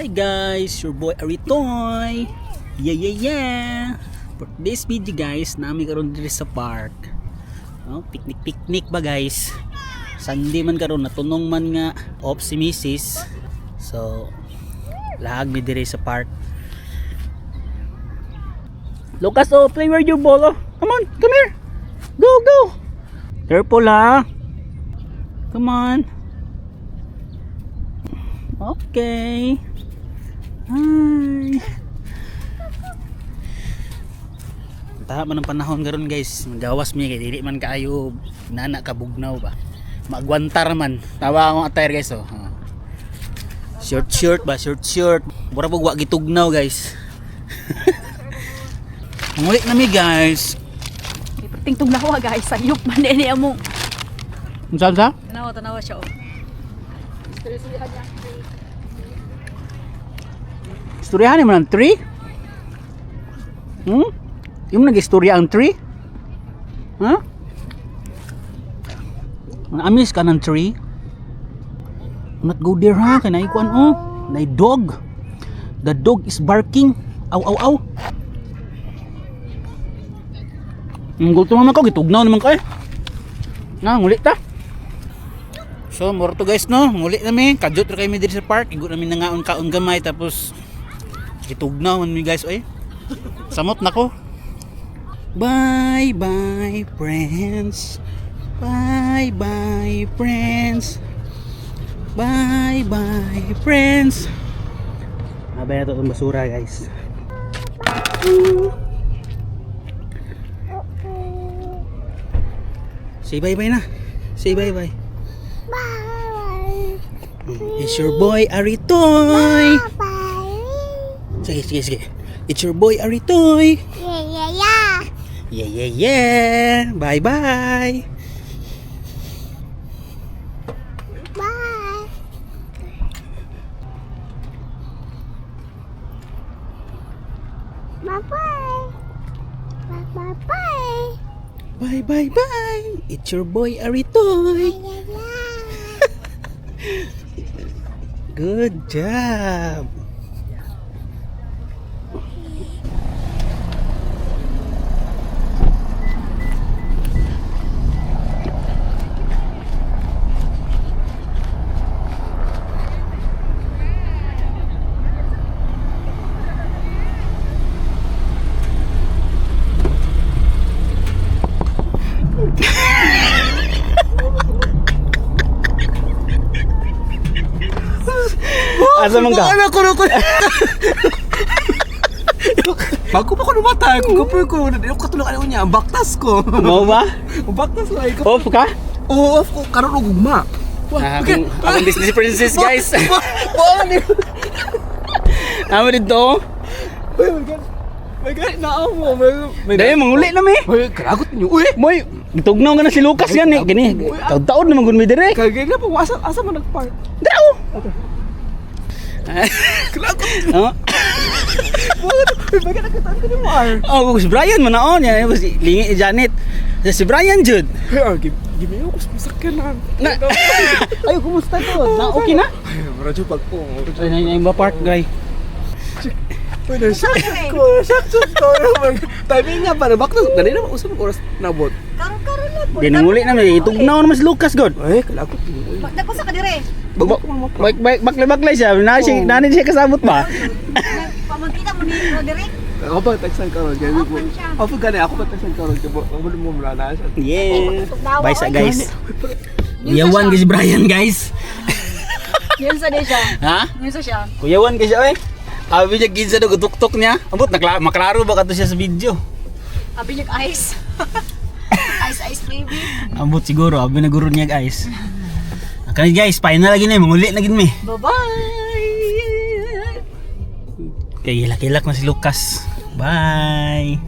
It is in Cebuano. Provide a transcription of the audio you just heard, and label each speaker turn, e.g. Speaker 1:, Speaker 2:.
Speaker 1: Hi guys, your boy Aritoy. Yeah, yeah, yeah. For this video guys, nami karon diri sa park. No, picnic picnic ba guys? Sunday man karon, natunong man nga off si Mrs. So lahag mi diri sa park. Lucas, oh, play where your ball, oh. Come on, come here. Go, go. Careful, ha. Come on. Okay. Hi. Taha man ang panahon karon guys. Gawas mi kay dili man kaayo nana ka bugnaw ba. Maagwantar man. Tawa akong attire guys oh. Oh. Short short ba, short short. Mura pug wa gitugnaw guys. Muli na mi guys.
Speaker 2: Iperting tugnawa guys, sayop man ni amo.
Speaker 1: Unsa unsa?
Speaker 2: Tanawa, tanawa siya oh.
Speaker 1: Istoryahan mo ng tree? Hmm? Yung nag-istorya ang tree? Ha? Naamis ka ng tree? Not go there ha, kay naikuan oh. Nay dog. The dog is barking. Aw aw aw. Ang gusto naman ko, gitugnaw naman ka eh. Na, ngulit ta. So, moro to guys no, ngulit nami. Kadjot ra kami diri sa park. Igo namin nangaon kaon gamay tapos gitugnaw man mi guys oy. Samot nako. Bye bye friends. Bye bye friends. Bye bye friends. Abay na to itong basura guys. Say bye bye na. Say bye bye.
Speaker 3: Bye.
Speaker 1: It's your boy Aritoy.
Speaker 3: Bye.
Speaker 1: Sige, sige, sige. It's your boy Aritoy.
Speaker 3: Yeah.
Speaker 1: Yeah. Bye bye.
Speaker 3: Bye. Bye-bye. Bye-bye.
Speaker 1: Bye bye bye. It's your boy Aritoy.
Speaker 3: Yeah.
Speaker 1: Good job. Asa man ka?
Speaker 4: Ano ko ko. Bago pa ko numatay, kung kapoy ko, yung katulong ano niya, ang baktas ko.
Speaker 1: Mau ba?
Speaker 4: Ang baktas ko ay ko.
Speaker 1: Off ka?
Speaker 4: Oo, off ko karon og ugma.
Speaker 1: Ah, akong Disney princess guys.
Speaker 4: Wa ni.
Speaker 1: Amo dito.
Speaker 4: Uy, my God. My God, naa mo. May
Speaker 1: Dahil manguli na mi.
Speaker 4: Uy, karagot niyo. Uy,
Speaker 1: Moy, gitugnaw ka na si Lucas yan eh. Gini, taod-taod naman gud mi dire.
Speaker 4: kay na po asa asa man nagpark.
Speaker 1: Dira oh.
Speaker 4: Karagot.
Speaker 1: Oh,
Speaker 4: Uy, my God, nagkataan ko ni mo ar.
Speaker 1: oh, si Brian man naon yan. Si lingi ni Janet. Si Brian jud.
Speaker 4: Uy, ar, give give me ako sa sakyanan.
Speaker 1: Na. Ay, kumusta to? Na okay na?
Speaker 4: Ay, radyo pag ko.
Speaker 1: Ay, ay, ay, ba park guy.
Speaker 4: Uy, na-shock ko. Na-shock ko. Timing nga para baktas. Ganina ba usap oras nabot.
Speaker 2: Karon-karon na po.
Speaker 1: Ginanguli na mi. Itugnaw naman si Lucas god.
Speaker 4: Ay, kalagot niyo. Uy.
Speaker 2: Nagkusa ka dire.
Speaker 4: Bago ko man
Speaker 1: Bak bak baklay baklay siya. Na siya
Speaker 4: Oo.
Speaker 1: nani siya kasabot ba?
Speaker 2: Pamagkita mo ni mo dire.
Speaker 4: Ako pa textan karon kaya
Speaker 2: Off
Speaker 4: ko.
Speaker 2: man siya.
Speaker 4: Ako gani ako pa textan karon kaya ako mo mula na siya.
Speaker 1: Yeah.
Speaker 2: Tugnawa,
Speaker 1: Bye sa
Speaker 2: oy.
Speaker 1: guys. Kuyawan kay si Brian guys.
Speaker 2: Yun sa di siya.
Speaker 1: Ha?
Speaker 2: Yun sa siya.
Speaker 1: Kuyawan kay siya oy. Abi niya ginsa daw gutuktok niya. Ambot maklaro ba kato siya sa video?
Speaker 2: Abi niya ice. Ice ice baby.
Speaker 1: Ambot siguro abi na guro niya guys. Kani guys, final lagi na manguli na gid mi.
Speaker 2: Bye bye.
Speaker 1: Kay hilak-hilak na si Lucas. Bye.